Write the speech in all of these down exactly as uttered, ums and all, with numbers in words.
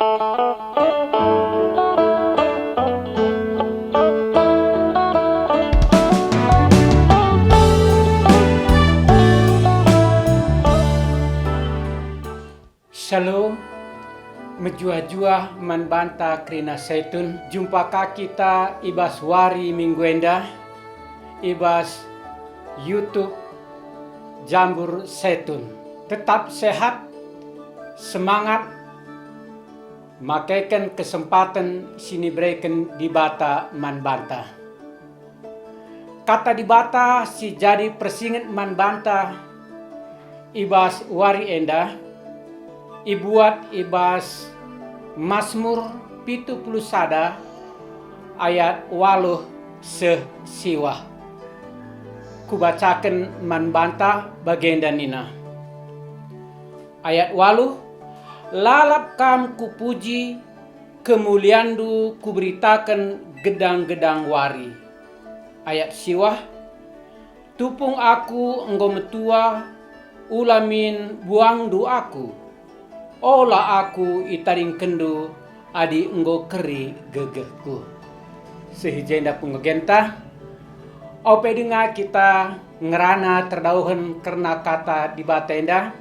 Shalom, mejuah-juah man banta kerina Setun. Jumpa ka kita i bas wari Minggu enda, i bas YouTube Jambur Setun. Tetap sehat, semangat, makeken kesempaten si nibereken Dibata man banta. Kata Dibata si jadi persingen man banta i bas wari enda ibuat i bas Masmur pitu puluh sada ayat waluh seh siwah. Kubacaken man banta bagenda nina, ayat waluh, "Lalap Kam kupuji, kemulianNdu kuberitaken gedang-gedang wari." Ayat siwah, "Tupung aku enggo metua, ula min buangNdu aku. Ola aku itadingkenNdu adi enggo keri gegehku." Seh i jenda pengogenta, ope denga kita ngerana terdauhen kerna kata Dibata enda,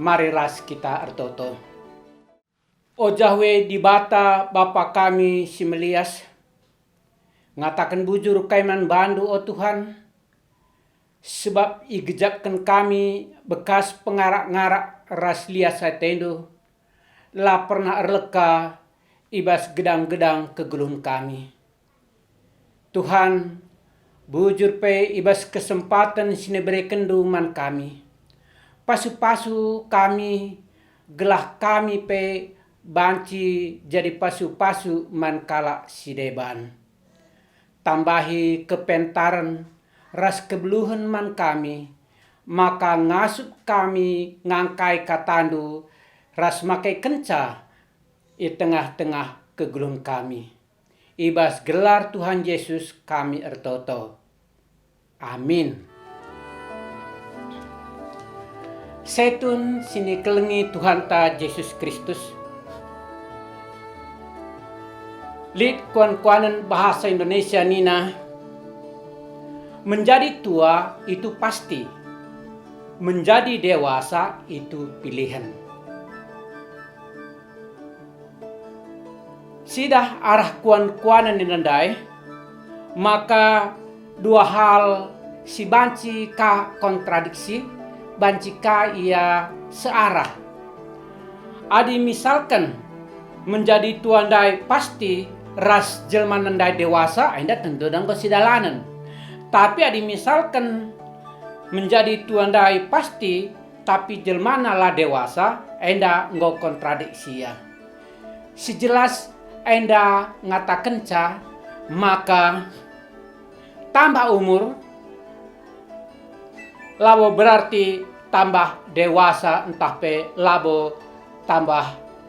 mari ras kita ertoto. O Jahwe Dibata, Bapa kami si melias, ngataken bujur kai man bandu, o Tuhan, sebab igejapken kami bekas pengarak-ngarak ras lias atendu, la pernah erleka i bas gedang-gedang kegeluhen kami. Tuhan, bujur pe i bas kesempaten si niberekenndu man kami. Pasu-pasu kami, gelah kami pe banci jadi pasu-pasu man kalak si deban. Tambahi kepentaren ras kebeluhen man kami, maka ngasup kami ngangkai katandu ras makekenca i tengah-tengah kegeluhen kami. I bas gelar Tuhan Yesus kami ertoto. Amin. Setun si nikelengi Tuhanta Jesus Kristus. Lit kuan-kuanen bahasa Indonesia nina, "Menjadi tua itu pasti, menjadi dewasa itu pilihan." Sidah arah kuan-kuanen enda ndai, maka dua hal si banci ka kontradiksi, banci ka ia searah. Adi misalken menjadi tua ndai pasti ras jelma ndai dewasa, enda tentu enggo sidalanen. Tapi adi misalken menjadi tua ndai pasti, tapi jelmana la dewasa, enda enggo kontradiksi ia. Si jelas enda ngatakenca maka tambah umur labo berarti tambah dewasa ntah pe labo tambah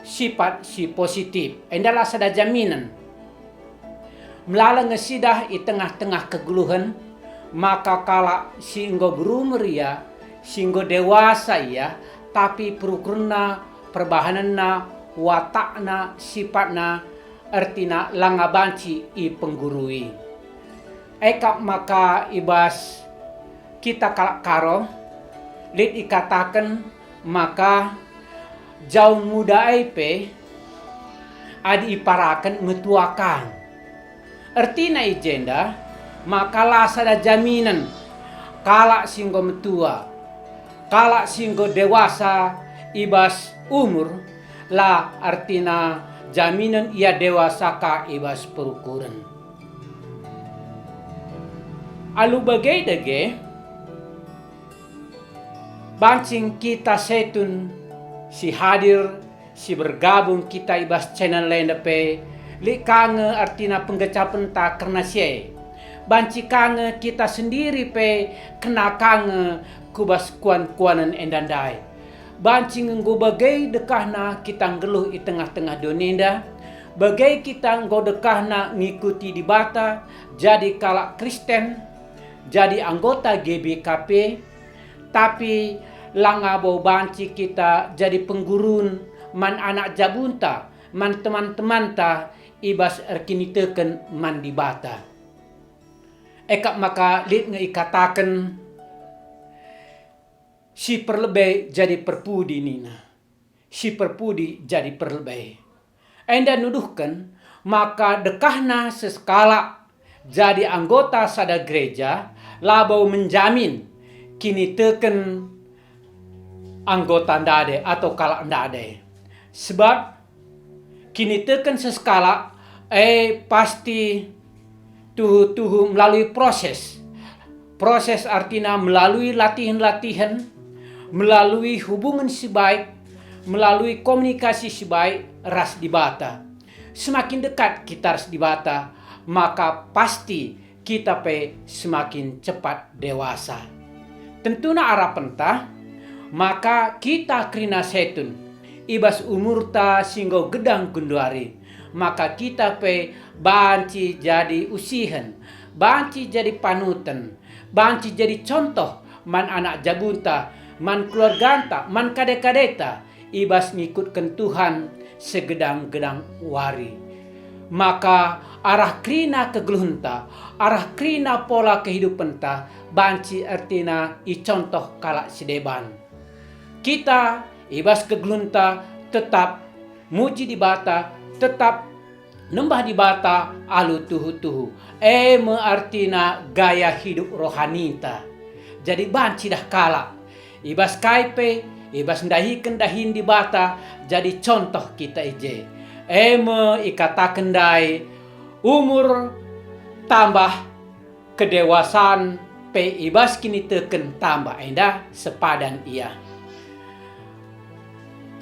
sipat si positif. Enda la sada jaminen. Melala nge sidah i tengah-tengah kegeluhen, maka kalak si enggo berumur ia, si enggo dewasa ia, tapi perukurenna, perbahanenna, watakna, sipatna, ertina langa banci ipenggurui. E kap maka i bas kita kalak Karo, lit ikataken maka jaung nguda e pe adi iparaken metua ka. Ertina i jenda maka la sada jaminen kalak si enggo metua, kalak si enggo dewasa i bas umur, la ertina jaminen ia dewasa ka i bas perukuren. Alu bage dage, banci kita setun si hadir, si bergabung kita i bas channel enda pe, lit ka nge ertina penggejapenta kerna si e. Banci ka nge kita sendiri pe kena ka nge ku bas kuan-kuanen enda ndai. Banci nge enggo bage dekahna kita nggeluh i tengah-tengah doni enda, bage kita enggo dekahna ngikuti Dibata, jadi kalak Kristen, jadi anggota G B K P, tapi langa bo banci kita jadi penggurun man anak jabunta, man teman-temanta i bas erkiniteken man Dibata. E kap maka lit nge ikataken, "Si perlebe jadi perpudi," nina. "Si perpudi jadi perlebe." Enda nuduhken maka dekahna sekalak jadi anggota sada gereja labo menjamin kiniteken anggota ndai atau kalak ndai. Sebab kiniteken sekalak, e, pasti tuhu-tuhu melalui proses. Proses artina melalui latihen-latihen, melalui hubungen si baik, melalui komunikasi si baik ras Dibata. Semakin dekat kita ras Dibata, maka pasti kita pe semakin cepat dewasa. Tentuna arapenta, maka kita kerina Saitun, i bas umurta si enggo gedang genduari, maka kita pe banci jadi usihen, banci jadi panuten, banci jadi contoh man anak jabunta, man keluarganta, man kade-kadeta, i bas ngikutken Tuhan segedang-gedang wari. Maka arah kerina kegeluhenta, arah kerina pola kehidupenta, banci ertina icontoh kalak si deban. Kita i bas kegeluhenta tetap muji Dibata, tetap nembah Dibata alu tuhu-tuhu. E me artina gaya hidup rohaninta. Jadi bancidah kalak i bas kai pe, i bas ndahiken dahin Dibata, jadi contoh kita i je. E me ikataken ndai, umur tambah, kedewasan pe i bas kiniteken tambah, enda sepadan ia.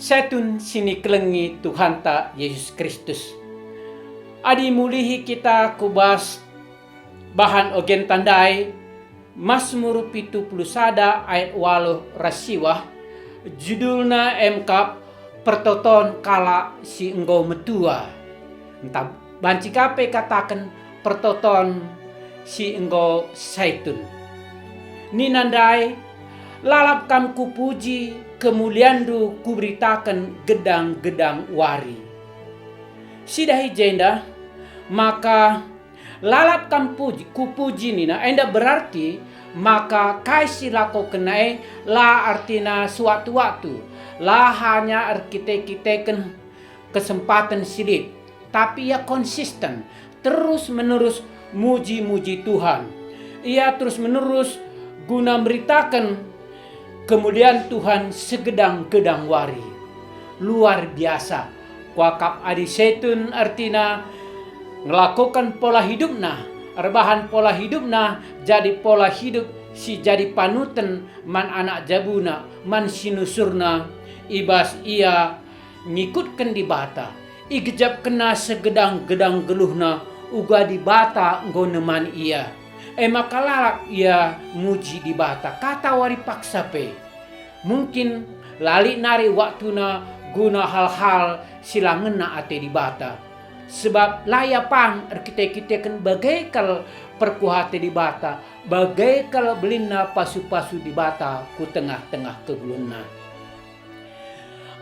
Saitun si nikelengi Tuhanta Jesus Kristus. Adi mulihi kita ku bas bahan ogenta ndai, Masmur pitu puluh sada ayat waluh ras siwah, judulna emkap Pertoton Kalak si Enggo Metua. Ntah banci ka pe kataken pertoton si enggo Saitun. Nina ndai, "Lalap kam kupuji, kemulianndu kuberitaken gedang-gedang wari." Sidah i jenda, maka, "Lalap kam puji, kupuji," nina, enda berarti maka kai si lakokenna e la artina sewaktu-waktu, la hanya erkite-kiteken kesempaten si lit, tapi ia konsisten, terus-menerus muji-muji Tuhan. Ia terus-menerus guna meritaken kemulian Tuhan segedang-gedang wari. Luar biasa. Kuakap adi Saitun ertina ngelakoken pola hidupna, erbahan pola hidupna jadi pola hidup si jadi panuten man anak jabuna, man sinusurna, i bas ia ngikutken Dibata, igejapkenna segedang-gedang geluhna uga Dibata enggo nemani ia. E maka lalap ia muji Dibata, katawari paksa pe. Mungkin la lit nari waktuna guna hal-hal si la ngena ate Dibata. Sebab la ia pang erkite-kiteken bage kal perkuah ate Dibata, bage kal belinna pasu-pasu Dibata ku tengah-tengah kegeluhenna.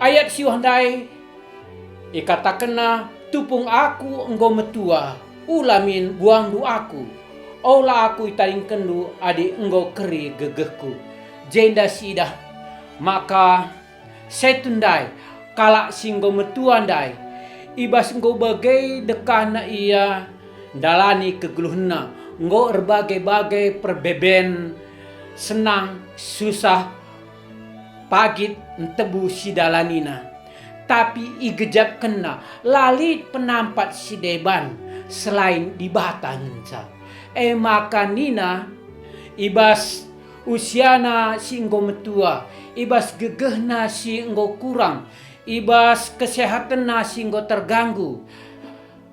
Ayat siwah ndai ikatakenna, "Tupung aku enggo metua, ula min buangndu aku. Ola aku itadingkenndu adi enggo keri gegehku." Jenda siidah maka Saitun ndai, kalak si enggo metua ndai, i bas enggo bage dekahna ia ndalani kegeluhenna, enggo erbage-bage perbeben, senang, susah, pagit, ntebu si dalanina. Tapi igejapkenna la lit penampat si deban selain Dibata ngenca. E maka nina, i bas usiana si enggo metua, i bas gegehna si enggo kurang, i bas kesehatenna si enggo terganggu,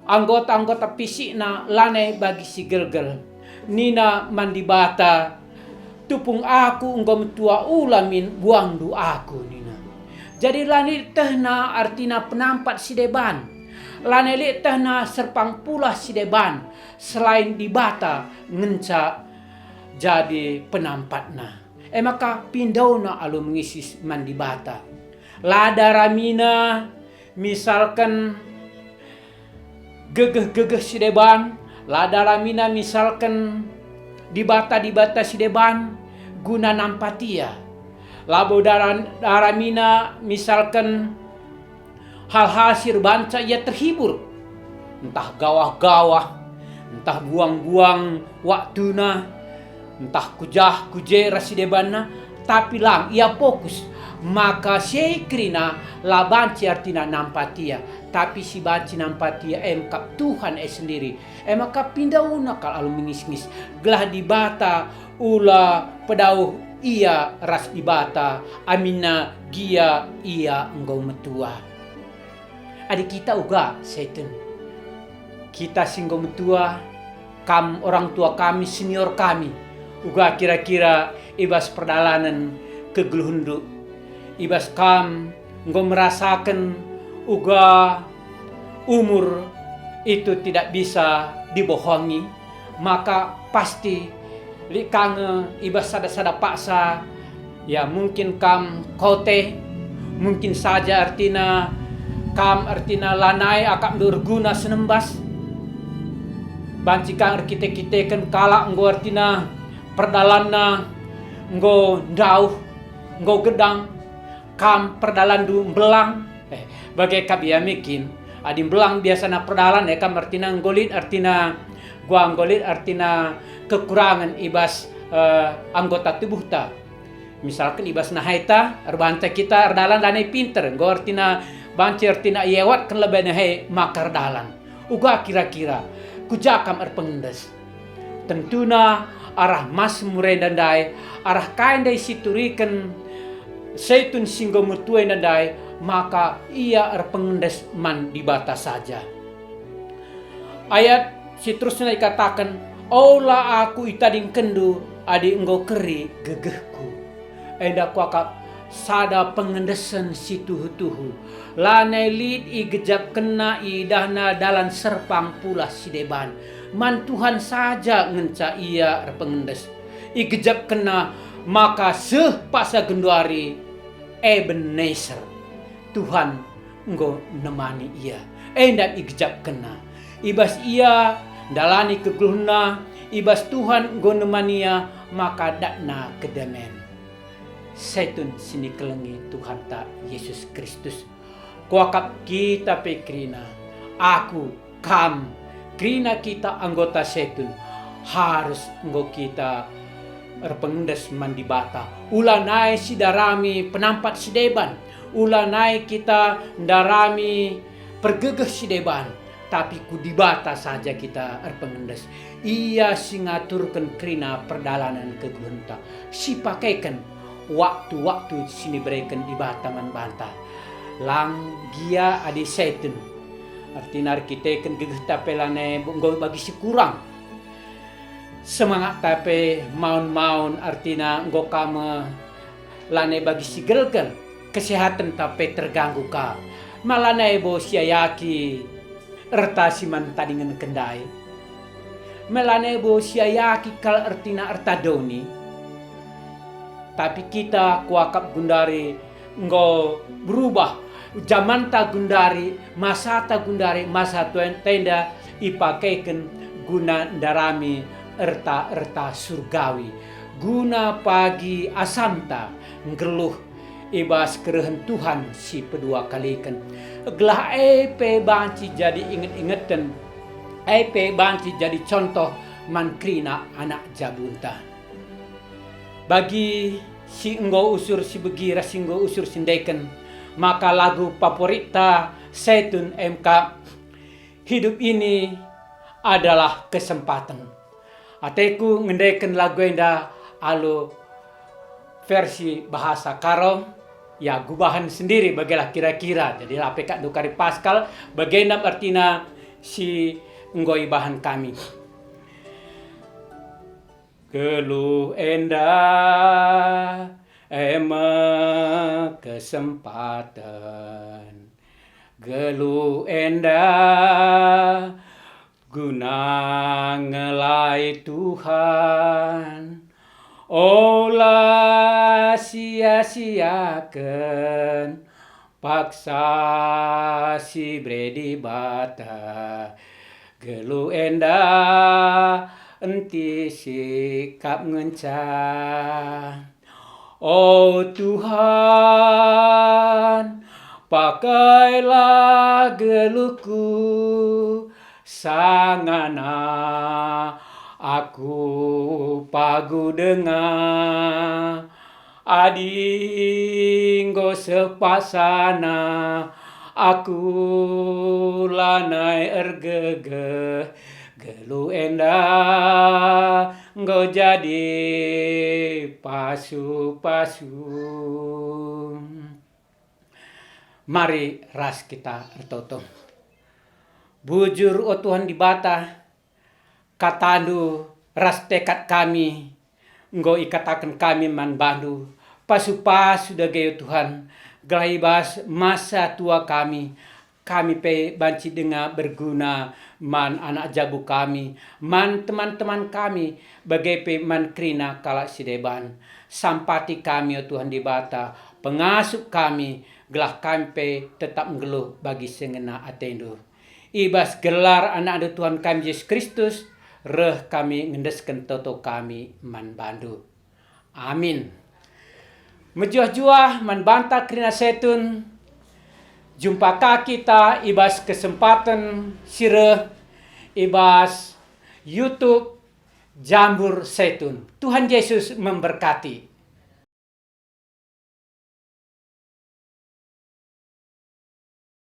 anggota-anggota fisikna lanai bagi si gelgel. Nina man Dibata, "Tupung aku enggo metua, ula min buangndu aku," nina. Jadi lanai lit tehna artina penampat si deban. Lanai lit tehna serpang pulah si deban, selain Dibata ngenca jadi penampatna. E maka pindauna alu mengisi man Dibata. La daramina Misalken gegeh-gegeh si deban, la daramina misalken dibata-dibata si deban guna nampati ia. Labo dara-, daramina misalken hal-hal si erbanca ia terhibur, ntah gawah-gawah, ntah buang-buang waktuna, ntah ku jah ku je ras si debanna, tapi lang ia fokus, maka si e kerina la banci artina nampati ia, tapi si banci nampati ia e me kap Tuhan e sendiri. E maka pindauna kal alu mengis-ngis, gelah Dibata ula pedauh ia ras Dibata, aminna gia ia enggo metua. Adi kita uga, Setun, kita si enggo metua, kam orang tua kami, senior kami, uga kira-kira i bas perdalanen kegeluhenndu, i bas kam enggo merasaken uga umur itu tidak bisa dibohongi, maka pasti lit ka nge i bas sada-sada paksa, ya, mungkin kam kote, mungkin saja ertina kam ertina lanai akapndu erguna senembas. Banci kam erkite-kiteken kalak enggo ertina perdalanna enggo ndauh, enggo gedang, kam perdalanndu mbelang. Eh, bage kap ia me kin, adi mbelang biasana perdalan, e kam ertina enggo lit ertina gua, enggo lit ertina kekurangen i bas, eh, anggota tubuhta. Misalken i bas nahaita, erbanta kita erdalan lanai pinter, enggo ertina banci ertina iewatken lebe nahai maka erdalan. Uga kira-kira, ku ja kam erpengendes? Tentuna arah Masmur enda ndai, arah kai ndai si ituriken Setun si enggo metua enda ndai, maka ia erpengendes man Dibata saja. Ayat si terusna ikataken, "Ola aku itadingkenndu adi enggo keri gegehku." Enda kuakap sada pengendesen si tuhu-tuhu. Lanai lit igejapkenna, iidahna dalan serpang pulah si deban. Man Tuhan saja ngenca ia erpengendes. Igejapkenna maka seh paksa genduari Ebeneser. Tuhan enggo nemani ia. Enda igejapkenna. I bas ia ndalani kegeluhenna, i bas Tuhan enggo nemani ia, maka datna kedamen. Setun si nikelengi Tuhanta Yesus Kristus. Kuakap kita pe kerina, aku, kam, kerina kita anggota Setun, harus enggo kita erpengendes man Dibata. Ulanai sidarami penampat si deban, ulanai kita ndarami pergegeh si deban, tapi ku Dibata saja kita erpengendes. Ia si ngaturken kerina perdalanen kegeluhenta, si pakeken waktu-waktu si nibereken Dibata man banta. Lang gia adi Setun, ertina erkiteken gegehta pe lanai enggo bagi si kurang. Semangatta pe maun-maun, ertina enggo ka me lanai bagi si gelgel, kesehatenta pe terganggu ka. Ma lanai bo siayaki erta si man tadingenken ndai? Ma lanai bo siayaki kal ertina erta doni? Tapi kita kuakap gundari enggo berubah. Jamanta gundari, masata gundari, masa tuanta enda ipakeken guna ndarami erta-erta surgawi, guna pagi asamta nggeluh i bas kerehen Tuhan si peduakaliken, gelah e pe banci jadi inget-ingeten, e pe banci jadi contoh man kerina anak jabunta. Bagi si enggo usur si begi ras si enggo usur si ndeken, maka lagu favoritta Setun e me kap, "Hidup ini adalah kesempatan." Ateku ngendeken lagu enda alu versi bahasa Karo, ya, gubahen sendiri bagelah kira-kira, jadi la pe kap ndukari Paskal, bagenda ertina si enggo ibahan kami. Geluh enda e me kesempaten. Geluh enda guna ngelai Tuhan. Ola sia-siaken Paksa si bere Dibata, geluh enda enti sikap ngenca. O Tuhan, pakailah geluhku, sangana aku pagu denga. Adi enggo seh paksana, aku lanai ergegeh, geluh enda enggo jadi pasu-pasu. Mari ras kita ertoto. Bujur, o Tuhan Dibata, kataNdu ras tekad kami enggo ikataken kami man baNdu. Pasu-pasu dage, o Tuhan, gelah i bas masa tua kami, kami pe banci denga berguna man anak jabu kami, man teman-teman kami, bage pe man kerina kalak si deban. Sampati kami, o Tuhan Dibata, pengasup kami, gelah kami pe tetap nggeluh bagi si ngena ateNdu. I bas gelar AnakNdu Tuhan kami Jesus Kristus, reh kami ngendesken toto kami man baNdu. Amin. Mejuah-juah man banta kerina Setun, jumpa ka kita i bas kesempaten si reh i bas YouTube Jambur Setun. Tuhan Yesus memberkati.